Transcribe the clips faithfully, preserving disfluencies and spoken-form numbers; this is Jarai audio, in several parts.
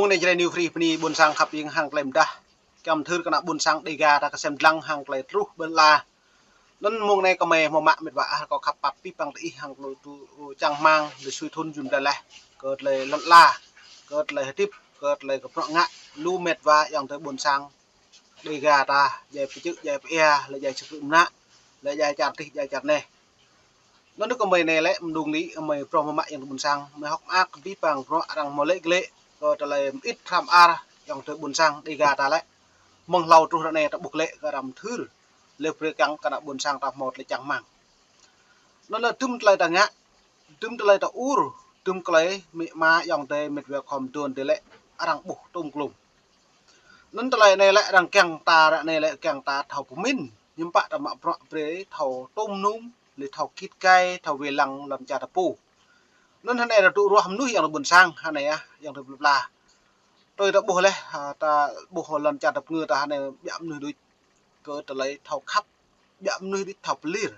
Anai Jrai New Free bơni ƀôn sang khăp ing hăng tơlơi mơdah. Kiăng thâo kơ ană ƀôn sang Dega ta kơsem dlăng hăng tơlơi truh ƀơi lŏn ala. Anŭn mông anai kơmơi hmâo mă mĕt wa ah kâo khăp pap pĭ păng tơ ih hăng tơlơi tu čang rơmang, tơlơi sui thŭn jum tơlơi laih. Kơ tơlơi lŏn ala, kơ tơlơi hơdip, kơ tơlơi kơ bruă ngă, lu mĕt wa ayŏng adơi ƀôn sang Dega ta, djai pơčư̆, djai pơia, lĕ djai čơkrư̆ mơnă, lĕ djai čar tih, djai čar neh. Anŭn kơmơi anai lĕ mơdung lĕ, kơmơi prŏng mă ayŏng adơi ƀôn sang, kơmơi hơ̆k mơak kơ pĭ păng bruă arăng hmâo lĕ glĕ, kơ tơlơi mơit hrăm ar ayŏng adơi ƀôn sang Dega ta lĕ. Mơ̆ng hlâo truh ră anai ta ƀuh glĕ kơ arăng mơthưr, lĕ brơi kiăng kơ ană ƀôn sang ta hmâo tơlơi čang rơmang. Anŭn lĕ dŭm tơlơi ta ngă, dŭm tơlơi ta ur, dŭm tơlơi amĭ ama ayŏng adơi mĕt wa khŏm dŏn tơ lĕ arăng ƀuh tôm klum. Anŭn tơlơi anai lĕ arăng kiăng ta ră anai lĕ kiăng ta thâo pơmĭn, hiư̆m pă ta mă bruă brơi thâo tôm num, lĕ thâo git gai, thâo wai lăng lŏn čar ta pô. Anŭn hơnai ta dŏ ruah mơnuih ayŏng adơi ƀôn sang, hơnai ah, ayŏng adơi plơi pla. Tui ta ƀuh laih, ha, ta ƀuh lŏn čar ta pơngư ta hơnai ƀiă mơnuih đôč kơ tơlơi thâo khăp, ƀiă mơnuih đôč thâo pơlir.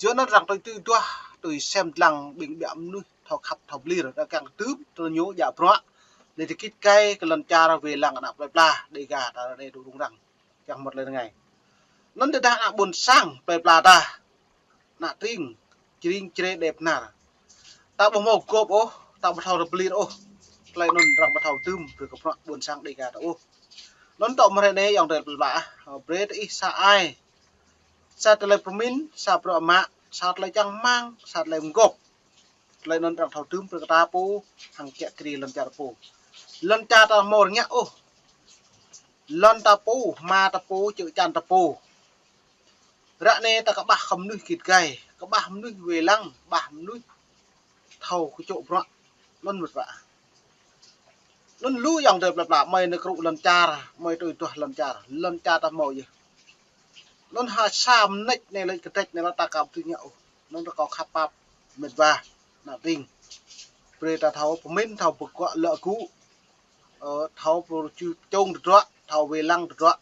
Yua anŭn arăng tui tui duah, tui sem dlăng ƀing ƀiă mơnuih thâo khăp thâo pơlir. Arăng kiăng tŭm tơlơi ñu djă bruă, lĕ tơ git gai kơ lŏn čar wai lăng ană plơi pla, Dega ta anai dŏ rŭng răng. Kiăng mơ̆t lĕ rơngai. Anŭn tơdah ană ƀôn sang plơi pla ta, ană tring, Jrai, Jrai Dep Nar. Ta ƀu hmâo gŏp ôh, ta ƀu thâo pơlir ôh. Tơlơi anŭn arăng ƀu thâo tŭm brơi kơ bruă ƀôn sang Dega ta ôh. Anŭn tŏ mơ̆ ră anai ayŏng adơi plơi pla ah, brơi tơ ih sa ai. Sa tơlơi pơmĭn, sa bruă mă, sa tơlơi čang rơmang, sa tơlơi mơgŏp. Tơlơi anŭn arăng thâo tŭm brơi kơ ta pô, hăng kiă kriê lŏn čar ta pô. Lŏn čar ta hmâo rơngiă ôh. Lŏn ta pô, hmua ta pô, čư̆ čan ta pô. Ră anai ta kơƀah kơ mơnuih git gai, kơƀah mơnuih wai lăng, kơƀah mơnuih thâo kơčŏk bruă. Anŭn mơ̆t wa. Anŭn lu ayŏng adơi plơi pla, kơmơi nao krŭ lŏn čar, kơmơi tui duah lŏn čar, lŏn čar ta hmâo yơh. Anŭn ha sa mơneč anai lĕ kơdrĕč anai lĕ ta ka ƀu tui ngă ôh. Anŭn ta kâo khăp pap mĕt wa, ană tring. Brơi ta thâo pơmĭn, thâo pơgŏ lŏ gŭ, ơ, thâo pơčŭ-, pơčông tơdruă, thâo wai lăng tơdruă.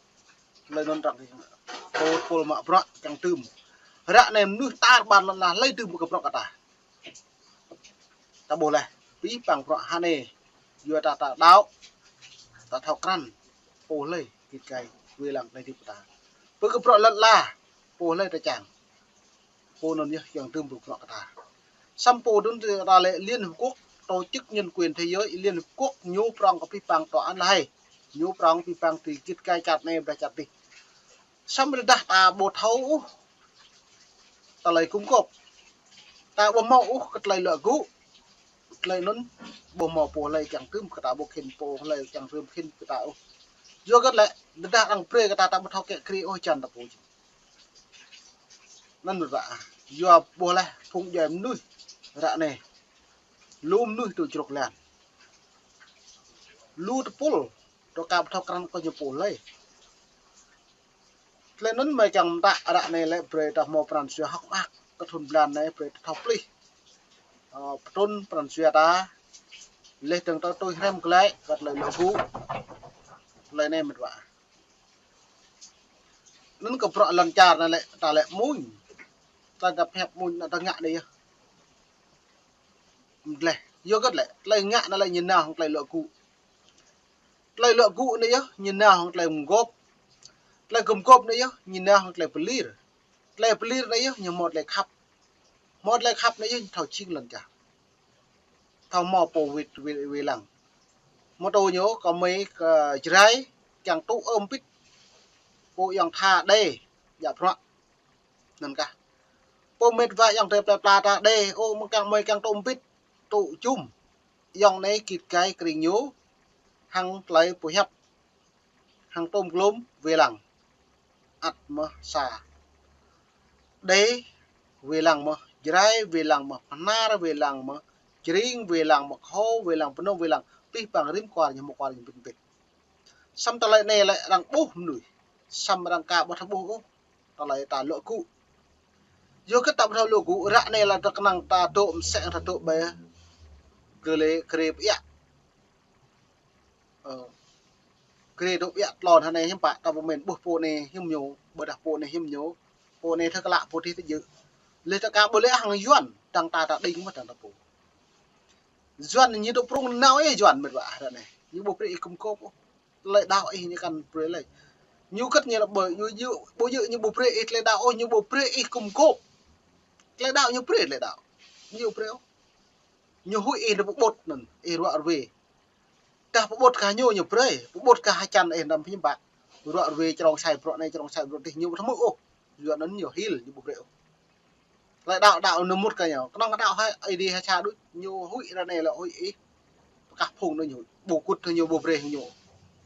Tơlơi anŭn arăng pôl pôl mă bruă kiăng tŭm. Ră anai mơnuih tar ƀar lŏn ala hlơi tŭm kơ bruă kơ ta. Ta ƀuh laih, pĭ păng bruă hơnai, yua ta ta đaŏ, ta thâo krăn, pô hlơi git gai wai lăng tơlơi hơdip kơ ta. Pơ kơ bruă lŏn ala, pô hlơi ta čang. Pô anŭn yơh kiăng tŭm brơi bruă kơ ta. Samơ̆ pô anŭn ta lĕ Liên Hiệp Quốc, Tổ chức Nhân quyền Thế giới, Liên Hiệp Quốc ñu prŏng kơ pĭ păng tòa án La Hay. Ñu prŏng pĭ păng tơ git gai čar anai ƀơi čar tih. Samơ̆ tơdah ta ƀu thâo ôh tơlơi gum gŏp, ta ƀu hmâo ôh kơ tơlơi lŏ gŭ, tơlơi anŭn ƀu hmâo pô hlơi kiăng tŭm kơ ta, ƀu khĭn pô hlơi kiăng rơm khĭn kơ ta ôh. Yua kơ lĕ tơdah arăng brơi kơ ta, ta ƀu thâo kiă kriê ôh čan ta pô. Anŭn mơ̆t wa. Yua ƀuh laih phung djuai mơnuih ră anai. Lu mơnuih tŭ čruk lan. Lu tơpul, tơka ƀu thâo krăn kơ ñu pô hlơi. Tơlơi anŭn mơi kiăng mơtă ră anai lĕ brơi ta hmâo pran jua hơ̆k mơak, kơ thŭn blan anai brơi ta thâo plih. Ơ, pơtrŭn pran jua ta, laih dơ̆ng ta tui hrăm glaĭ, kơ tơlơi lŏ gŭ. Tơlơi anai mơ̆t wa. Anŭn kơ bruă lŏn čar anai lĕ, ta lĕ mơ̆n. Ta ngă pơhiăp mơ̆n, anŭn ta ngă anai yơh. Mơ̆ laih, yua kơ lĕ, tơlơi ngă anai lĕ ñu nao hăng tơlơi lŏ gŭ. Tơlơi lŏ gŭ anai yơh, ñu nao hăng tơlơi gum gŏp. Tơlơi gum gŏp anai yơh, ñu nao hăng tơlơi pơlir. Tơlơi pơlir anai yơh, ñu hmâo tơlơi khăp. Hmâo tơlơi khăp anai yơh, ñu thâo jing lŏn čar. Thâo hmâo pô wai, wai, wai lăng. Mơ̆ tơ ñu kơ mơi kơ Jrai, kiăng tŭ ơm pĭt. Pô ayŏng tha đe, djă bruă. Anŭn kah. Pô mĕt wa ayŏng adơi plơi pla ta đe, ơ, mơ̆ng kiăng mơi kiăng tŭ ơm pĭt, tŭ jum. Ayŏng anai git gai kring ñu, hăng tơlơi pơhiăp, hăng tôm glôm wai lăng. Ăt mơ̆ sa. Đe wai lăng mơ̆, Jrai wai lăng mơ̆, Bahnar wai lăng mơ̆, Jring wai lăng mơ̆, Kho wai lăng, Bơnông wai lăng, pĭ păng rĭm kwar ñu hmâo kwar ñu pĭt pĭt. Samơ̆ tơlơi anai lĕ arăng ƀuh mơnuih. Samơ̆ arăng ka ƀu thâo ƀuh ôh. Tơlơi ta lŏ gŭ. Yua kơ ta ƀu thâo lŏ gŭ, ră anai lĕ ta kơnang ta dŏ mơsĕ ta dŏ ƀơi. Kơ lĕ krê pơiă. Ơ. Krê dŏ pơiă tlôn hơnai hiư̆m pă, ta pơmĭn ƀuh pô anai hiư̆m ñu, ƀôdah pô anai hiư̆m ñu. Pô anai thâo klă, pô adih tơjơ̆. Lĕ ta ka ƀu lĕ hăng Yuan, dăng ta ta đing mơ̆ dăng ta pô. Yuan ñu dŏ prŏng nao ih Yuan mĕt wa ră anai. Ñu ƀu brơi ih gum gôp ôh. Tơlơi đaŏ ih ñu kăn brơi lơi. Ñu kơ̆t ñu lăp ƀơi, ñu, ñu, ƀu djơ̆ ñu ƀu brơi ih tơlơi đaŏ ôh, ñu ƀu brơi ih gum gôp. Tơlơi đaŏ ñu brơi tơlơi đaŏ. Ñu ƀu brơi ôh. Ñu huĭ ih nao pơƀut anŭn, ih ruă rơwe. Tơdah pơƀut kah ñu, ñu brơi, pơƀut kah hơčăn ih năm pơñăm bă. Ruă rơwe črông sai bruă anai, črông sai bruă adih, ñu ƀu thâo hmư̆ ôh. Yua anŭn ñu hil, ñu ƀu brơi ôh. Tơlơi đaŏ, đaŏ anŭn mŭt kah ñu. Kơnơ̆ng đaŏ hơi, Ơi Adai ha ča đôč, ñu huĭ ră anai lĕ huĭ ih. Pơkah phung anŭn ñu huĭ. Ƀu kŭt ñu ƀu brơi ñu.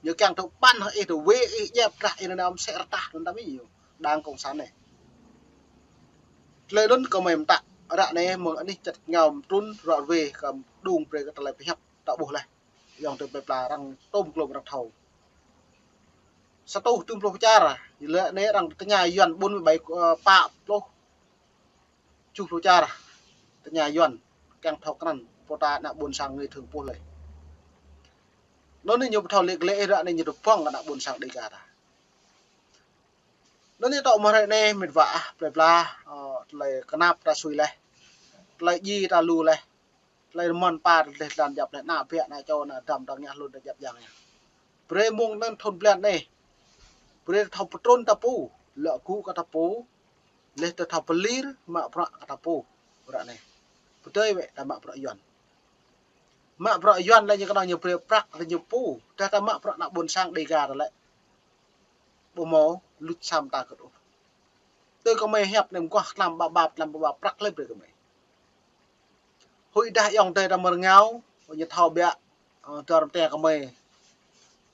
Ñu kiăng tŭ păn ih, tŭ wê ih, djăp drah ih anŭn mơsĕ rơtah anŭn tơmĭ ñu. Đảng cộng sản anai. Tơlơi anŭn kơmơi mơtă. Ră anai mơ̆ng anih čăt ngao mơtrŭn ruă rơwe kơ mơđung brơi kơ tơlơi pơhiăp ta ƀuh laih. Ayŏng adơi plơi pla arăng tôm klôm arăng thâo. Sa rơtuh tơm pluh čar, lĕ anai arăng tơña Yuan bốn mươi bảy, ơ, pă pluh, tơjuh pluh čar. Tơña Yuan, kiăng thâo krăn, pô ta ană ƀôn sang ngơi thơ̆ng puh lơi. Anŭn anai ñu ƀu thâo lĕ glĕ ră anai ñu tơpŏng kơ ană ƀôn sang Dêga ta. Anŭn anai tŏ mơ̆ hrơi anai mĕt wa ah, plơi pla, ơ, tơlơi kơnap ta sui laih. Tơlơi djai ta lu laih. Tơlơi rơmăn pa tơlơi tlan djăp laih, ană ƀiă, ană čô, ană dăm ta ngă hlŭn ta djăp jang yơh. Brơi mơ̆ng anŭn thun blan anai. Brơi ta thâo pơtrŭn ta pô, lŏ gŭ kơ ta pô. Laih ta thâo pơlir mă bruă kơ ta pô. Ră anai. Pơdơi wĕ ta mă bruă Yuan. Mă bruă Yuan lĕ ñu kơnơ̆ng ñu brơi prăk ta ñu pô. Tơdah ta mă bruă ană ƀôn sang Dêga ta lĕ. Ƀu hmâo luč sa mơta kơ̆t ôh. Tui kơmơi hiăp nem guah tlam ƀap ƀap, tlam ƀap ƀap prăk lĕ brơi kơmơi. Huĭ dah ayŏng adơi ta mơ̆ rơngao, ñu thâo biă, ơ, dơr mơte kơmơi.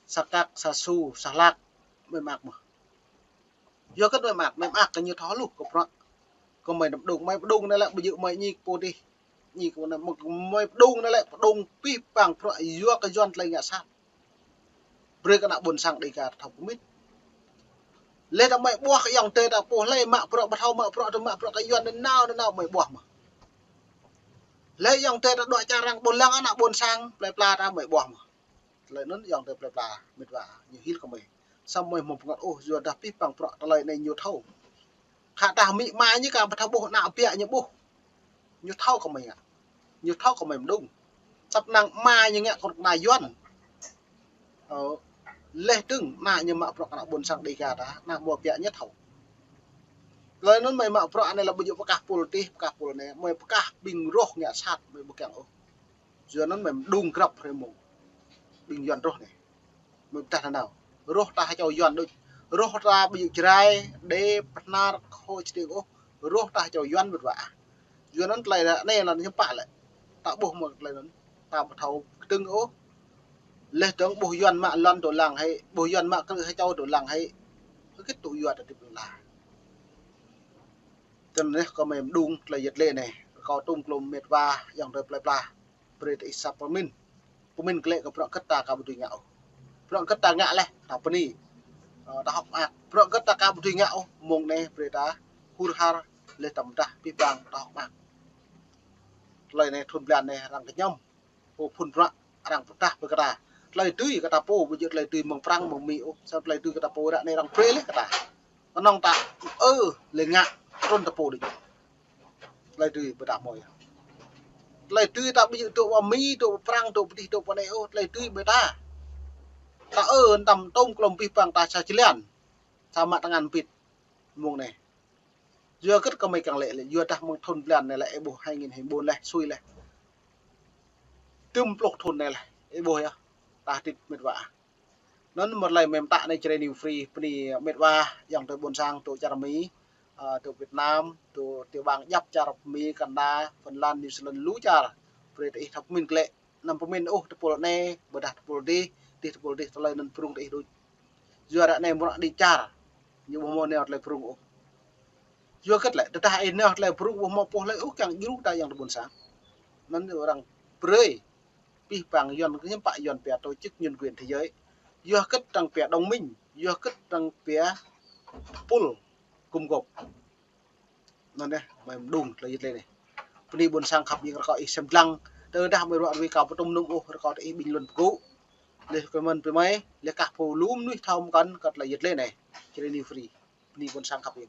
Sa kăk, sa su, sa hlak, mơi mơak mơ̆. Yua kơ mơi mơak, mơi mơak kơ ñu thâo hluh kơ bruă. Kơmơi năm pơđung, mơi pơđung anai lĕ ƀu djơ̆ mơi ñik pô adih. Ñik pô anai, mơi pơđung anai lĕ pơđung pih pang bruă yua kơ Yuan tơlơi ngă sat. Brơi kơ ană ƀôn sang Dêga ta thâo pơmĭn. Laih ta mơi ƀuah kơ ayŏng adơi ta pô hlơi mă bruă ƀu thâo mă bruă, ta mă bruă kơ Yuan nanao nanao mơi ƀuah mơ̆. Laih ayŏng adơi ta dŏ čar arăng ƀôn lăng ană ƀôn sang plơi pla ta mơi ƀuah mơ̆. Tơlơi anŭn ayŏng adơi plơi pla mĕt wa ñu hil kơmơi. Samơ̆ mơi hmâo pơngăt ôh, yua dah pih pang bruă tơlơi anai ñu thâo. Khă dah amĭ ama ñu kah ƀu thâo ƀuh, ană ƀiă ñu ƀuh. Ñu thâo kơmơi ngă. Ñu thâo kơmơi mơđung. Tăp năng ama ñu ngă kơ ană Yuan. Ơ, laih dơ̆ng ană ñu mă bruă kơ ană ƀôn sang Dêga ta, ană ƀiă ñu thâo. Tơlơi anŭn mơi mă bruă anai lĕ ƀu djơ̆ pơkah pul adih, pơkah pul anai, mơi pơkah ƀing rŏh ngă sat, mơi ƀu kiăng ôh. Yua anŭn mơi mơđung grăp hrơi mông. Ƀing Yuan rŏh anai. Mơi pơdah nanao. Rŏh ta hơčâo Yuan đôč. Rŏh ta ƀu djơ̆ Jrai, Êđê, Bahnar, Kơho, Čơdeng ôh. Rŏh ta hơčâo Yuan mĕt wa ah. Yua anŭn tơlơi anai lĕ ñu pă lĕ. Ta ƀuh mơ̆ tơlơi anŭn. Ta ƀu thâo kơdơ̆ng ôh. Laih dơ̆ng ƀuh Yuan mă lŏn dŏ lăng hĭ. Ƀuh Yuan mă krư̆ hơčâo dŏ lăng hĭ. Hơget tŭ yua ta hơdip lăng la. Tơl anai kơmơi mơđung tơlơi yăt lĕ anai. Rơkâo tôm klôm mĕt wa ayŏng adơi plơi pla. Brơi ta ih sa pơmĭn. Pơmĭn glĕ kơ bruă hơget ta ka ƀu dưi ngă ôh. Bruă hơget ta ngă laih, ta bơni. Ơ, ta hơ̆k mơak. Bruă hơget ta ka ƀu dưi ngă ôh, mông anai brơi ta hur har, laih ta pơdah pih pang, ta hơ̆k mơak. Tơlơi anai thun blan anai arăng kơñăm. Pô phun bruă arăng pơdah brơi kơ ta. Tơlơi dưi kơ ta pô, ƀu djơ̆ tơlơi dưi mơ̆ng Prăng, mơ̆ng Mi ôh. Samơ̆ tơlơi dưi kơ ta pô ră anai arăng brơi laih kơ ta. Kơnơ̆ng ta, ơ, lĕ ngă, trŭn ta pô đôč. Tơlơi dưi ƀu ta hmâo yơh. Tơlơi dưi ta ƀu djơ̆ dŏ pơ Mi, dŏ pơ Prăng, dŏ pơ adih, dŏ pơ anai ôh, tơlơi dưi ƀơi ta. Ta ơ, tăm tôm klôm pih pang ta sa jơlan. Sa mă tơngan pit. Mông anai. Yua hơget kơmơi kiăng lĕ, lĕ yua dah mơ̆ng thun blan anai lĕ, ih ƀuh hai nghìn hai mươi bốn laih, sui laih. Tơm pluh thun anai laih, ih ƀuh yơh. Ta hơdip mĕt wa. Anŭn mơ̆ tơlơi mơi mơtă anai Jrai New Free, bơni mĕt wa, ayŏng adơi ƀôn sang, dŏ čar Mi, ơ, dŏ Việt Nam, dŏ tiểu bang djăp čar Mi, Canada, Phần Lan, New Zealand, lu čar. Brơi ta ih thâo pơmĭn glĕ, năm pơmĭn ôh tơpul anai, ƀôdah tơpul adih, adih tơpul adih, tơlơi anŭn prŭng ta ih đôč. Yua ră anai mrô đĭ čar, ñu ƀu hmâo nao tơlơi prŭng ôh. Yua hơget lĕ, tơdah ih nao tơlơi prŭng ƀu hmâo pô hlơi ôh kiăng djru ta ayŏng adơi ƀôn sang. Anŭn arăng brơi, pih pang Yuan kơñăm pă Yuan pia tổ chức nhân quyền thế giới. Yua hơget arăng pia đồng minh, yua hơget arăng pia pul gum gôp. Anŭn yơh, mơi mơđung tơlơi yăt lĕ anai. Bơni ƀôn sang khăp ing rơkâo ih sem lăng. Tơdah mơi ruă rui kâo ƀu tŭm nŭm ôh rơkâo ta ih bình luận pơgŭ. Laih kơmơi pơmơi, laih kah pô lu mơnuih thâo mơkăn kơ tơlơi yăt lĕ anai. Jrai New Free. Bơni ƀôn sang khăp ing.